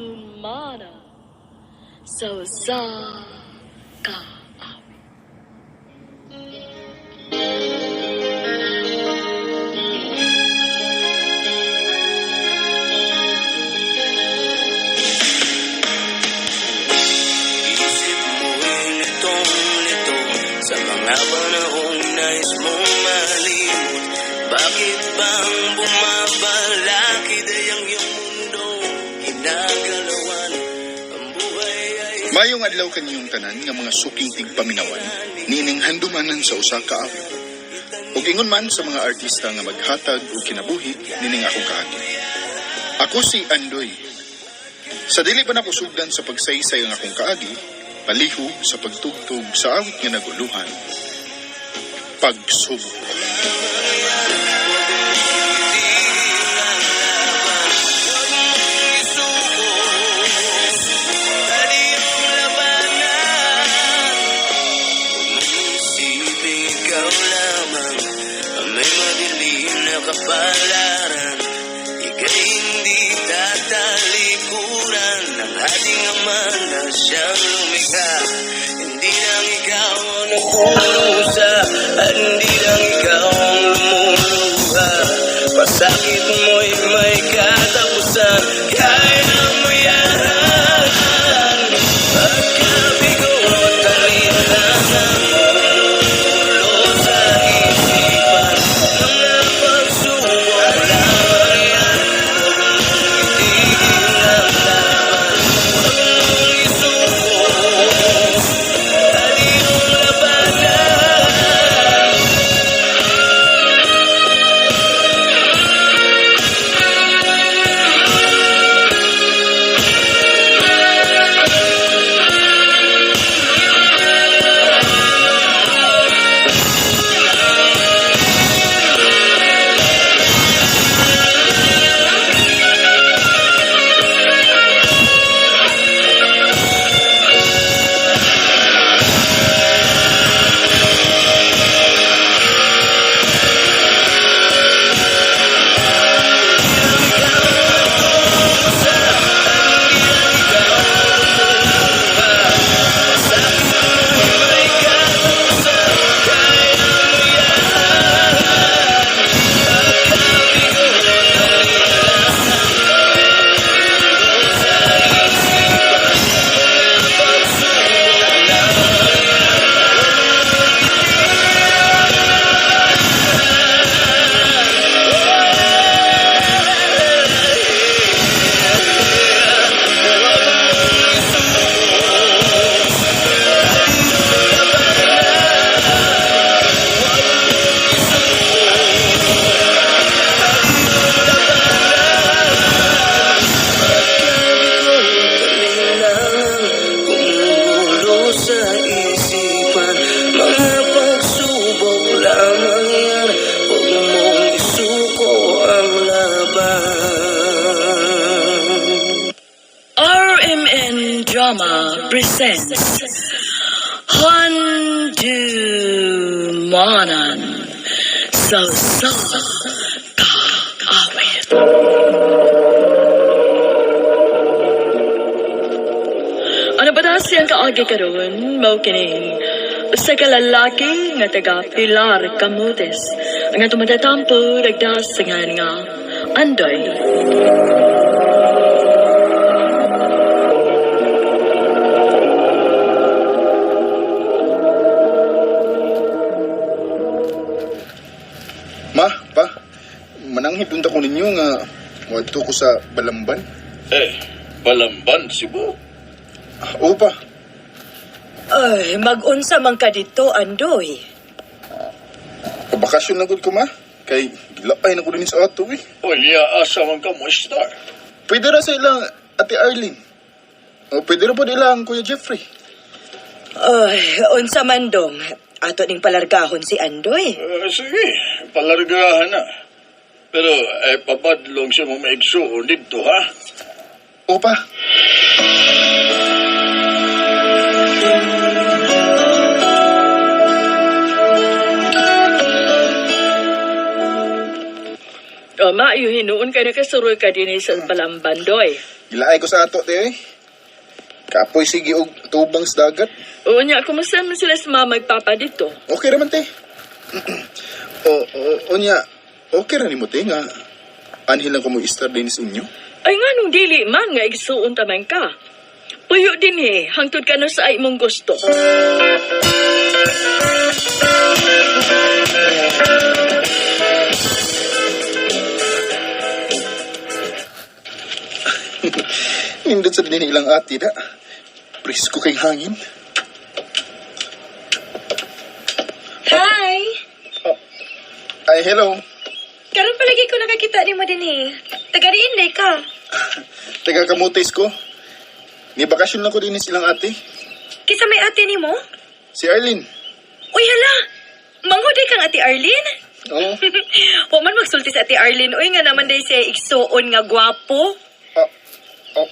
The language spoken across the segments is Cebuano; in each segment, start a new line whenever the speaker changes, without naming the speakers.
Handumanan sa usa ka awit.
Isip mo'y litong-lito sa mga panahong nais mong malimot. Bakit bang bumabalakid ay ang iyong mundo ginagalawan? Ang buhay ay
Mayong adlaw kaniyong tanan nga mga suking tigpaminawan, nining handumanan sa usa ka awit. Ug ingon man sa mga artista nga maghatag og kinabuhi nining akong kaagi. Ako si Andoy. Sa dili pa nako sugdan sa pagsaysay ang akong kaagi, palihog sa pagtugtog sa awit nga naguluhan. Pagsubok.
Isipin ikaw lamang ang may madilim na kapalaran. Ika'y hindi tatalikuran ng ating ama na siyang lumikha. Hindi lang ikaw ang nagpurusa at hindi lang ikaw ang lumuluha. Pasakit mo'y may katapusan. Kaya mo yan. Pagkabigo at alinlangan, gumugulo sa isipan. Mga pagsubok lamang yan. Huwag mong itigil ang laban. Huwag mong isuko ang iyong labanan. Gumugulo sa isipan. Mga pagsubok lamang yan. Huwag mong isuko ang laban.
RMN Drama presents Handumanan sa usa ka awit. Ano ba na siyang kaagi karon? Mao kining usa ka lalaki nga taga Pilar, Camotes, nga tumatatampo nagdas sa ngalan nga Andoy.
Ma, pa, mananghid unta ko ninyo nga wadto ko sa Balamban.
Eh, Balamban, Cebu.
Oo pa,
Ay, mag-unsa man ka dito, Andoy.
pabakasyon na gud ko ma. Kay gilapay na ko din sa ato eh.
Unya, asa man ka mo star.
Pwede ra sa ilang Ate Arlene. O pwede ra po ilang Kuya Jeffrey.
Ay, unsa man dong. Ato ning palargahon si Andoy.
Eh, sige, palargahan na. Pero, eh, papadlong siya mong maigsuon dito, ha?
Oo pa.
Maayo hinuon kay nakasuroy ka dinhi sa Balamban, Doy.
Gilaay ko sa ato, te. Eh. Kapoy sige og tubang sa dagat.
Oo niya, kumusta man sila sa mama magpapa dito?
Okay raman, te. o, o, o niya, okay ra nimo, te, nga anhin lang ko mo istar din sa inyo.
Ay nga nung dili man nga igsuon taman ka. Puyo din eh, hangtod ka na sa ay mong gusto.
Nindot sa din ilang ate da. Presko kay hangin.
Hi!
Ay, hello.
Karon palagi ko nakakita nimo dinhi. Taga diin day ka.
Taga kamutis ko. Ni bakasyon lang ko din silang ate.
Kinsa may ate nimo?
Si Arlene.
Uy hala. Manghuday kang ate Arlene?
Oo.
Wa man magsulti sa ate Arlene. Uy nga naman day siya igsuon nga gwapo.
Ah, oh,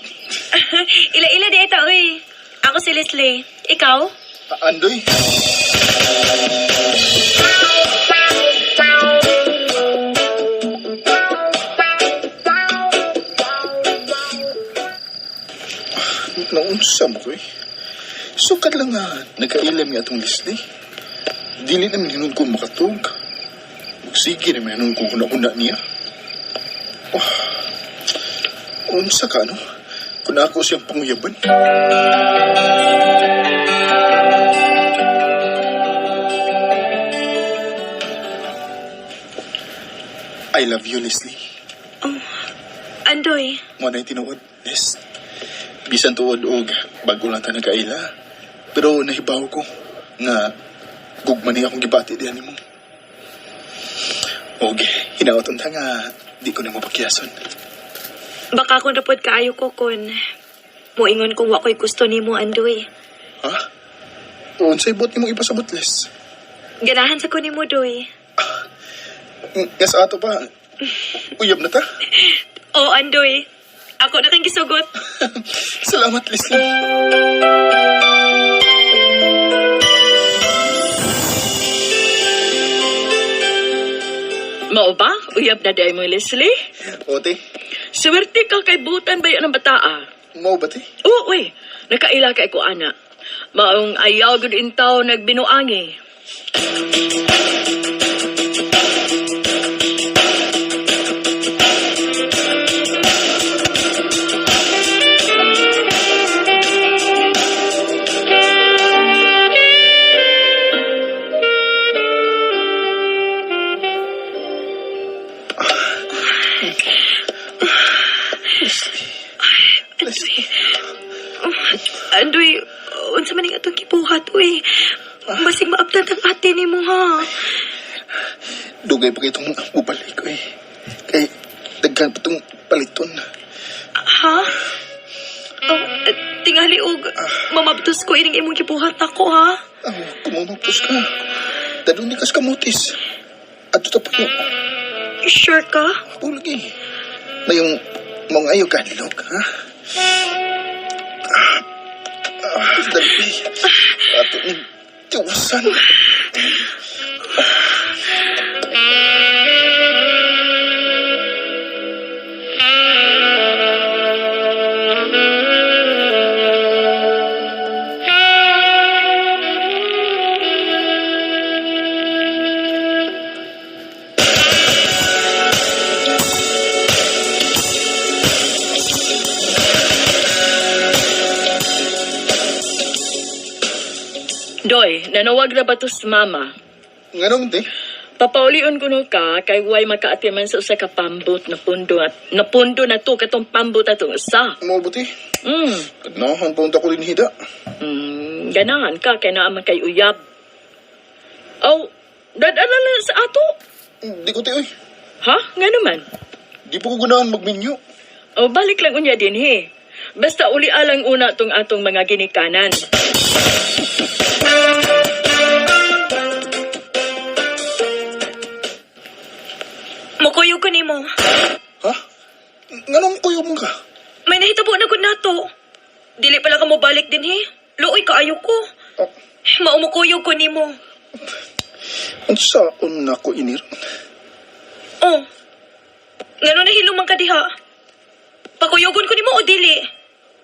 Ila-ila di ta uy. Ako si Leslie. Ikaw?
Andoy. Naunsa mo ko eh. Sukat lang nga, nagkailam nga atong Leslie. Dili naman hinun ko makatug. Sige naman hinun ko kuna-kuna niya. Oh, unsa ka, no? Kung ako siyang panguyaban. I love you, Leslie.
Andoy.
Mo na tinuod, Les. Bisan tuod og bago lang ta nagkaila. Pero nahibaw ko nga gugma niya akong gibati diyan nimo. Og hinaot unta nga di ko na mapakyason.
Baka kung rapod kaayo ko kun moingon kung wa ko'y gusto nimo Andoy.
Ha? Unsay buot nimong ipasabot, Les?
Ganahan sa ko nimo Doy.
Nga sa ato pa, uyab na ta.
Oh Andoy. Ako na kang gisugot.
Salamat, Leslie.
Mao ba? Uyab na day mo, Leslie?
Ote,
Swerte ka kay butan ba ng bataa?
mao ba te?
Oo, uy. Nakaila kay ko, ana. Maong ayaw gud intaw nagbinuangi.
Leslie.
Andoy, unsa man ning atong gibuhat uy. Basig maabtan ang ate nimo ha.
Dugay pa kitong mubalik ko eh. Kay daghan pa tong paliton.
Ha? Oh, tingali og mamabtos ko ining imong gibuhat nako ha.
Ah, kumamapos ka. Dadun ni kas kamutis. Ato ta puyo.
Sure ka?
Ako lagi. Mayong mga ayaw ka nilog, ha? Ah, ah, dali. Ato ni tiwasan.
Doy, nanawag na ba to sa mama?
Nganong di?
Papaulion kuno ka kay way makaatiman sa usa ka pambot na pundo at napundo na to katong pambot atong usa.
Mo buti. Kanahan pa unta ko din hida.
Ganahan ka kay naa man kay uyab. Aw, dadala lang sa ato.
Di ko ti oy.
Ha? Nga naman.
Di pa ko ganahan magminyo.
O balik lang unya din he. Basta uli alang una tong atong mga ginikanan.
Mukuyog ko nimo.
Ha? Nganong kuyo mo ka?
May nahitabo na gud nato. Dili pala ka mo balik din he. Luoy kaayo ko.
Ah,
Maumukuyog ko nimo.
ang saon na ko inir.
Oh. Ngano nahilom man ka diha? Pakuyogon ko nimo o dili?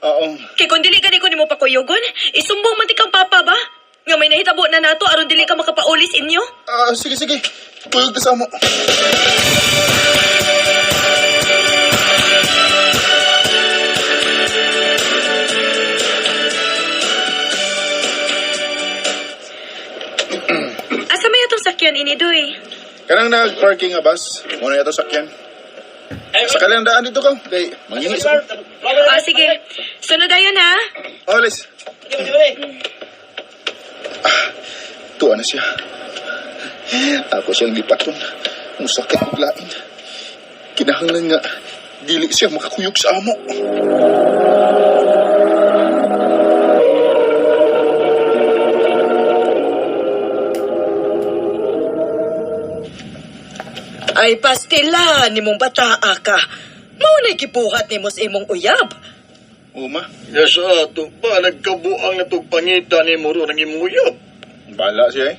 Oo.
Kay kung dili gani ko nimo pakuyogon, isumbong man ti kang papa ba? Nga may nahitabo na nato aron dili ka makapaulis inyo?
Ah, sige, sige. Kuyog ta sa amo.
Asa may atong sakyan ini doy?
Kanang nag-parking nga bus, muna yato sakyan. Sa kalilang daan dito ka, kay manghingi sa ko.
Ah, sige. Sunod ayon ha.
Oh, alis. Ah, tuwa na siya. Ako siyang lipaton. Musakit og lain. Kinahanglan nga, dili siya makakuyog sa amo.
Ay pastila nimong bataa ka. Mao na gibuhat nimo sa imong uyab.
Uma,
Ya sa ato pa, nagkabuang na tog pangita ni Muro ng imong uyab.
bala siya eh.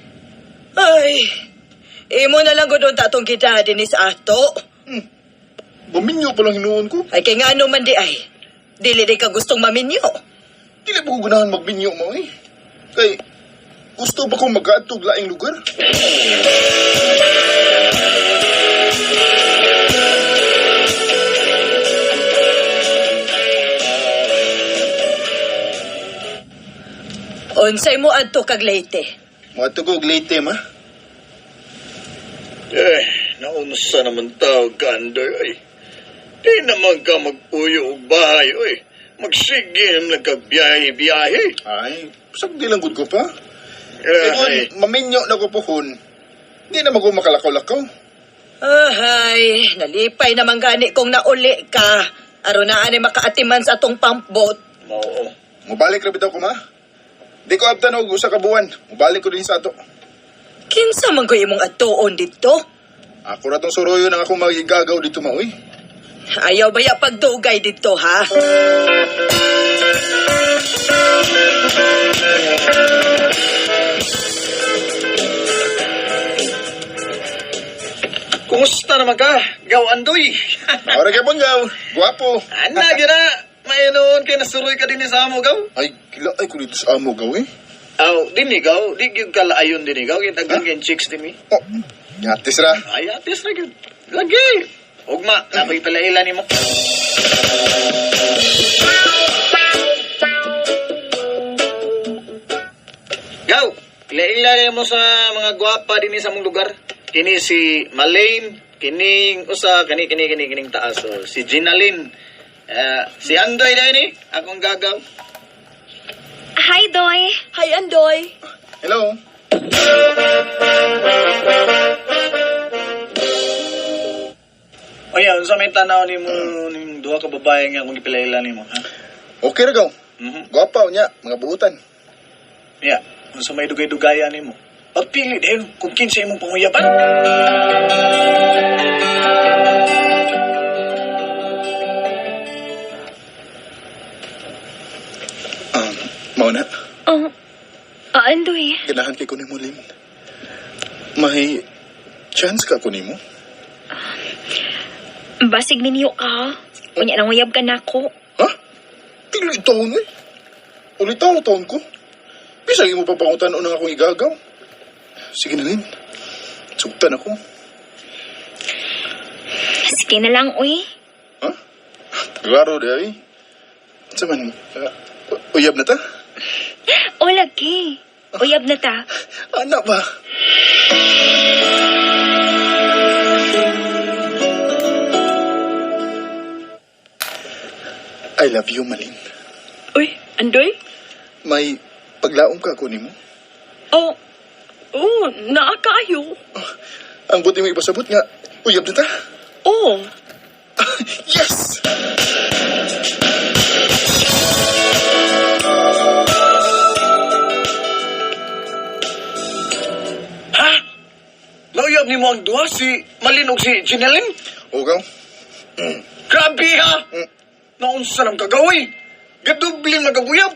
Ay, imo na lang gud unta atong gida dinhi sa ato.
Buminyo pa lang hinuon ko.
Ay kay ngano man di ay. Dili di ka gustong maminyo.
Dili ba ko ganahan magminyo mo eh. Kay, gusto ba kong mag-aadtog laing lugar?
Unsay mo adto kag Leyte?
Matugog late, ma.
Eh, naunsa naman tao ka, Andoy, oy. Di naman ka magpuyo og bahay, oy. Magsige naman ka biyahe-biyahe.
Ay, sagdi lang gud ko pa. Eh, kung
Ay,
maminyo na ko pohon, di na ko makalakaw-lakaw.
Ahay, nalipay naman gani kung nauli ka. Aron na ani makaatiman sa atong pump boat.
mao.
Mubalik ra bitaw ko, ma. Di ko abtan og usa ka buwan. Mubalik ko din sa ato.
Kinsa man ko imong adtuon didto?
Ako ra tong suroyo nang akong magigagaw dito, ma, uy.
Ayaw baya pagdugay didto ha?
Kumusta naman ka, Gaw Andoy?
Ora gyapon gaw. Gwapo.
Ana, gira. May noon kay nasuroy ka din sa amo, Gaw.
Ay, kila ay ko dito sa amo gaw eh.
Aw, dinhi gaw, di gyud kalaayon dinhi gaw, kay daghan kay chicks dinhi.
Oh, yatis ra.
Ay, atis ra gyud. Lagi. Ugma, na ko'y palaila nimo. Gaw, palaila nimo sa mga gwapa dinhi sa among lugar. Kini si Malane, kining usa kani kini kini kining taas oh, si Ginalyn. Eh, si Andoy dai ni, akong gagaw.
Hi, Doy.
Hi, Andoy.
Hello.
Oya, unsa may tanaw nimo ning duha ka babae nga akong gipilaila nimo, ha?
Okay ra gaw.
Mhm.
Gwapa unya, mga buutan.
Ya, unsa may dugay-dugayan nimo? Pagpili din kung kinsa imong panguyaban.
Mao na.
Oh, ah, Andoy.
Ganahan kay ko nimo, Lin. May chance ka ko nimo?
Basig minyo ka. Unya nang uyab ka nako.
Ha? Dili taon eh. Ulitaw taon ko. Bisag imo papangutan unang akong igagaw. Sige na, Lin. Sugtan ako.
Sige na lang, uy.
Ha? Klaro di ay. Sa man, uyab na ta?
O, lagi. Uyab na ta.
Anak ba? I love you, Malin.
Uy, Andoy?
May paglaom ka ako nimo.
Oh, oh, naa kaayo.
Ang buti mo ipasabot nga, uyab na ta.
Oh,
Yes!
Ha? Nauyab nimo ang duha si Malin ug si Ginelin?
Ugaw.
Grabe ha.
Mm.
Naunsa nang kagaway? Gadublin magaguyab.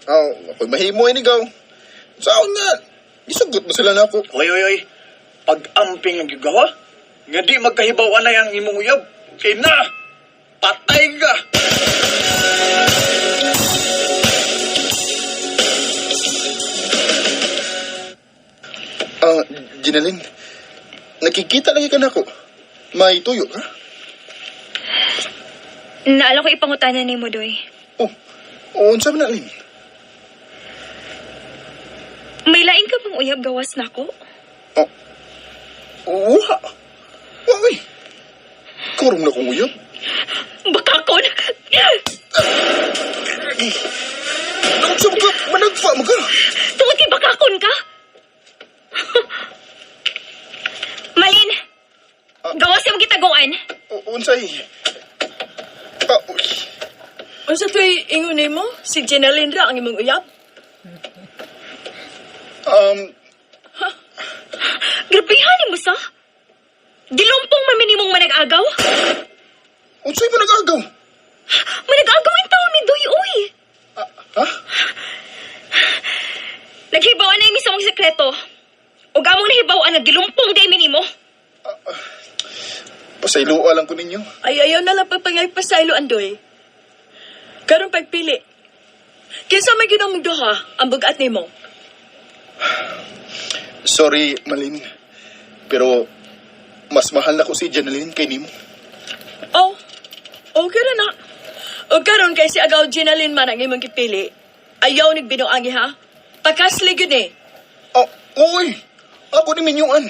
Aw, ako'y mahimo ini gaw. Saon nga, isugot mo sila na ako.
Oy oy oy. Pag-amping ang gigawa, nga di magkahibaw anay ang imong uyab. Kina! Patay ka!
Ah, Ginalyn, nakikita lagi ka na ako. May tuyo ka?
Naala ko ipangutanan nimo, Doy.
Oh, unsa man na, Lin?
May lain ka bang uyab gawas nako?
Oh, wa. Wa, uy. Kurong na kong uyab.
Baka kon.
Unsa man ka? Managpa mo ka?
Tungod kay bakakon ka? Malin! Gawas yung gitaguan.
Unsay? Ah, uy.
Unsa to'y ingon nimo? Si Jeneline ra ang imong uyab?
Um,
Grabehan mo sa. Gilumpong man minimong manag-agaw.
Unsay mo nag-agaw?
Manag-agaw in taon ni Doy, uy.
Ah, ha?
Naghibawan na yung mong sekreto. Ug among nahibawan nga gilumpong di minimo.
Pasayloa lang ko ninyo.
Ay, ayaw na lang pagpangay pasaylo, Andoy. Karon pagpili. Kinsa may ginamong duha ang bugat nimo?
Sorry, Malin. Pero mas mahal na ko si Janeline kay nimo.
Oh, okay ra na. O karon kay si Agaw Jeneline man ang imong gipili. Ayaw nagbinuangi ha. Pakasli gyud eh.
Oh, uy! Ako ni minyuan.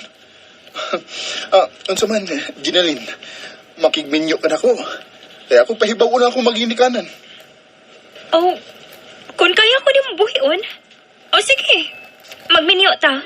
Ah, unsa man, Janeline, makigminyo ka na ko. Kaya ako pahibaw na ako maginikanan.
Oh, kung kaya ko nimo buhion. O sige, magminyo ta.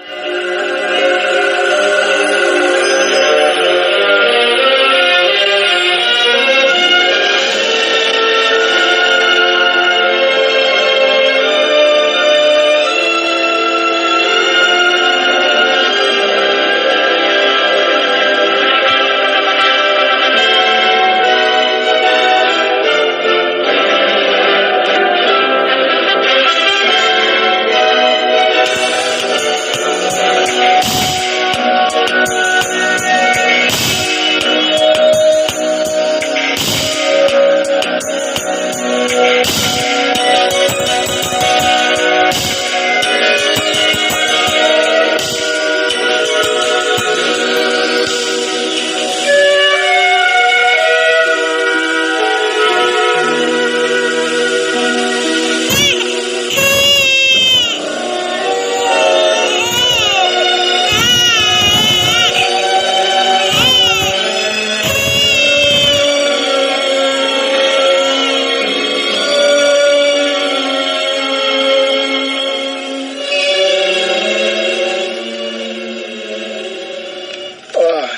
Ah,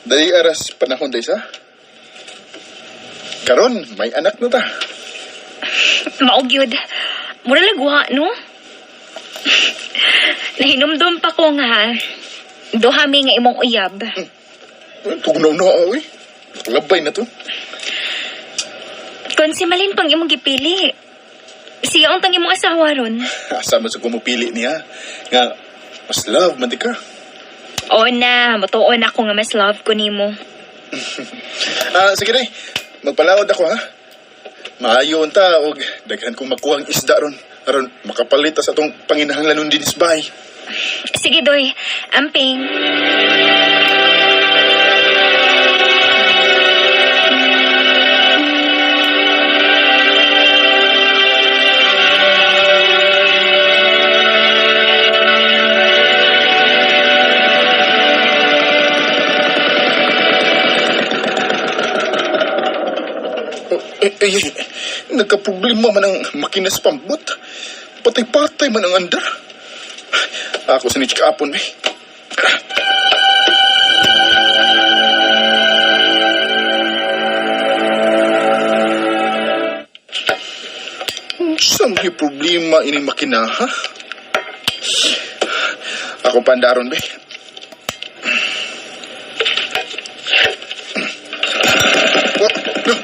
dali aras panahon day sa. Karon, may anak na ta.
Maugyod. Mura lagwa, no? Nahinumdum pa ko nga, duha mi nga imong uyab.
Tugnaw na, uy. Labay na to.
Kung si Malin pang imong gipili, siya ang tang imong asawa ron.
Asa man sa kumupili niya. Nga, mas love man di ka.
Oo na, matuon ako nga mas love ko nimo.
Ah, sige day. Magpalaod ako ha. Maayo unta og daghan kong makuhang isda ron aron makapalit ta sa atong panginahanglanon dinis bay.
Sige, Doy. Amping.
Oh, eh, eh, eh, nagka-problema man ang makina sa pambot. Patay-patay man ang andar. Ako sa nitsikapon eh. Sa may problema ining makina, ha? Ako pandaron, be. Oh, no,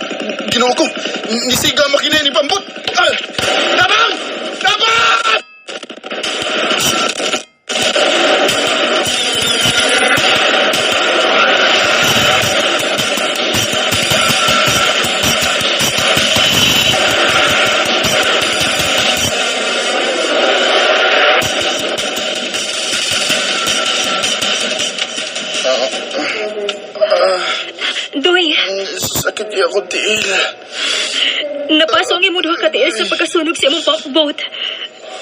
Ginoo ko! Nisiga ang makina ni Pambot! Ah! Tabang! Tabang! akong tiil.
Napaso ang imong duha ka tiil sa pagkasunog sa imong pump boat.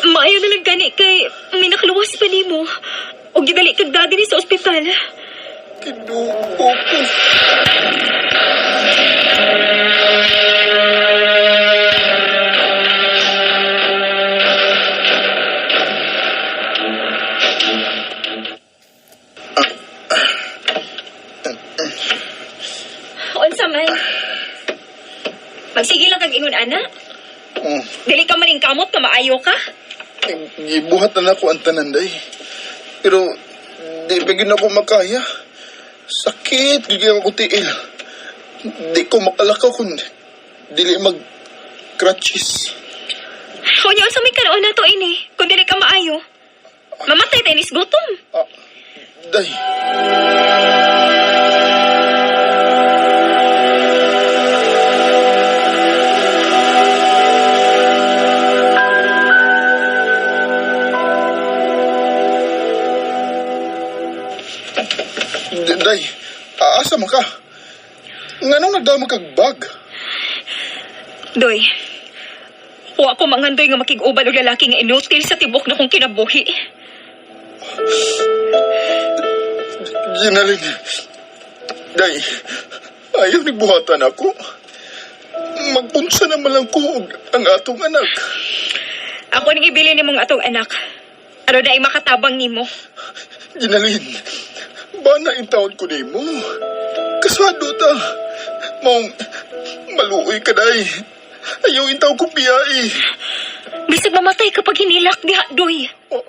Maayo na lang gani kay may nakaluwas pa nimo. Og gidali kag daddy ni sa ospital.
Kinuko ko.
Unsa man? Magsige lang kag ingon ana.
Oh,
Dili ka maning kamot nga maayo ka.
gibuhat na nako ang tanan, day. Pero, di pa gyud ako makaya. Sakit, gyud ako tiil. Di ko makalakaw kung dili mag crutches.
Unya unsa may karoon na to ini kung dili ka maayo. Mamatay tayo nis gutom.
Ah, day. Day, aasa man ka? Nganong nagdamo kag bag?
Doy. Wa ko mangandoy nga makig-uban og lalaki nga inutil sa tibok na kong kinabuhi.
Ginalin. Day, ayaw ni buhatan ako. Magpunsa naman lang ko og ang atong anak.
Ako ning ibili nimong atong anak. Ano na ay makatabang nimo?
Ginalin, ba na intawon ko nimo? Kasado ta. Maong maluoy ka, day. Ayaw intaw ko biyai.
Bisag mamatay kapag hinilak diha, Doy.
Oh,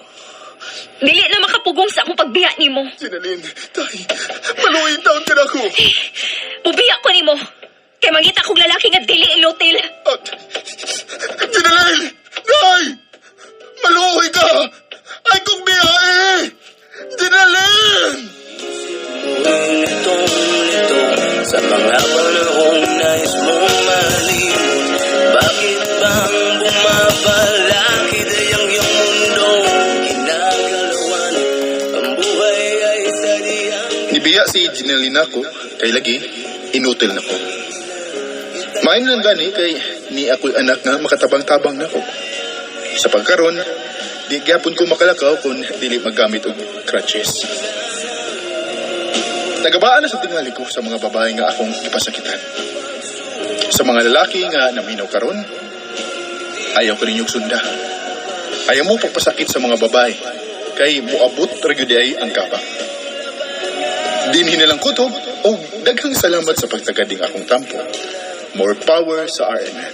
Dili na makapugong sa akong pagbiya nimo.
Ginalin, day, maluoy intawon ka na ako.
Mubiya ko nimo. Kay mangita kog lalaki nga dili inutil.
At, Ginalin, day! Maluoy ka! Ay kong biyai! Ginalin!
Nitong nito sa mga panahong nais mong malimot. Bakit bang bumabalakid ay ang iyong mundo? Ginagalawan, ang buhay ay sadyang
Nibiya si Ginalin ako, kay lagi, inutil na ko. Main lang gani kay ni ako'y anak nga makatabang-tabang nako. Sa pagkaron, di gyapon ko makalakaw kung dili maggamit og crutches. Nagabaan na sa tingali ko sa mga babae nga akong gipasakitan. Sa mga lalaki nga naminaw karon, ayaw ko ninyong sunda. Ayaw mo pagpasakit sa mga babae kay moabot ra gyud ay ang kabang. Dinhi na lang kutob o daghang salamat sa pagtagading akong tampo. More power sa RMN.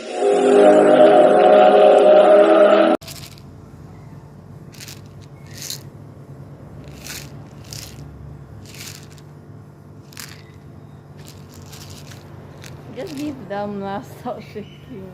Just leave them na, stop shaking.